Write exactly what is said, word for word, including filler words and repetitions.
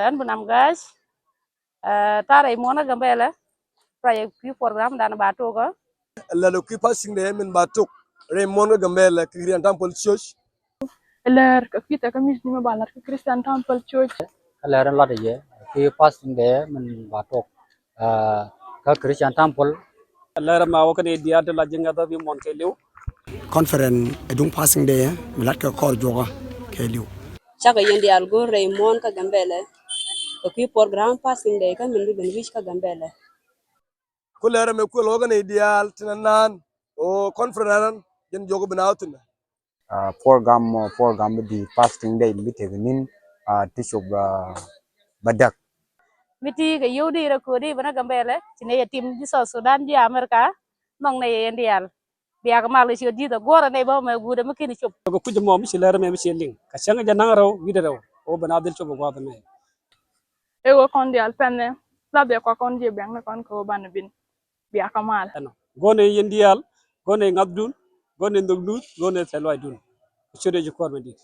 Ɛn bi nam ga̱a̱c. Ɛ, ta̱a̱ rɛy muɔ̱ɔ̱n kä Gambɛlɛ. Rɛy kui̱ program dan ba tok kä. Lɛr ɛ kui̱ fasting day min ba tok rɛy muɔ̱ɔ̱n kä Gambɛlɛ kɛ Christian Temple Church. Lɛr kɛ kui̱ thɛk kä miss ni mɛ ba la̱t kä Christian Temple Church. Kä lɛr in lat yɛ kui̱ fasting day min ba tok, ɛ, kä Christian Temple. Lɛr mɛ wä kä ni diaal ti la ji̱ ŋäthä bi muɔ̱ɔ̱n kɛ li̱w. Conference ɛ duŋ fasting day mi la̱t kɛ kɔr juɔkä kɛ li̱w. Cakɛ yɛn diaal go̱r rɛy muɔ̱ɔ̱n kä Gambɛlɛ kɛ kui̱ program fasting day kä min bi ben wi̱c kä Gambɛlɛ. Ku lɛr mɛ kuël wä kä ni diaal ti na naan o conference nan jɛn juɔk bi na wä thi̱n. Ah, program, ah, program bi di fasting day bi tek ni̱n, ah, ti cop, ah, bädäk. Mi ti kɛ yio̱w di rɛ ko̱di bä na Gambɛlɛ ci nɛ yɛ tim ji̱ South Sudan ji̱ America. Nhɔk nɛ yɛ yɛn diaal. Biak mal kɛ ci kɛ di̱th ɛ guɔ̱rɛ nɛ bä mɛ guudɛ mi kin cop. Kɛ kuc mɔ mi ci lɛr mɛ mi ci liŋ kɛ cäŋ jɛ naŋ rɛw wi̱dɛ rɛw. O bɛ na dhil cop ɛ gua̱th mɛ. Ɛ wä kɔn diaal pɛn nɛ la bɛ kua kɔn jiɛ biak nɛ kɔn kɛ wä banɛ bin. Biak kɛ mal. Ɛnɔ. Go̱n ɛ yɛn diaal, go̱n ɛ ŋa̱thdun, go̱n ɛ nhökdun, go̱n ɛ thɛluaydun. Ciöt ɛ ji̱ kuɔr mɛ di̱t.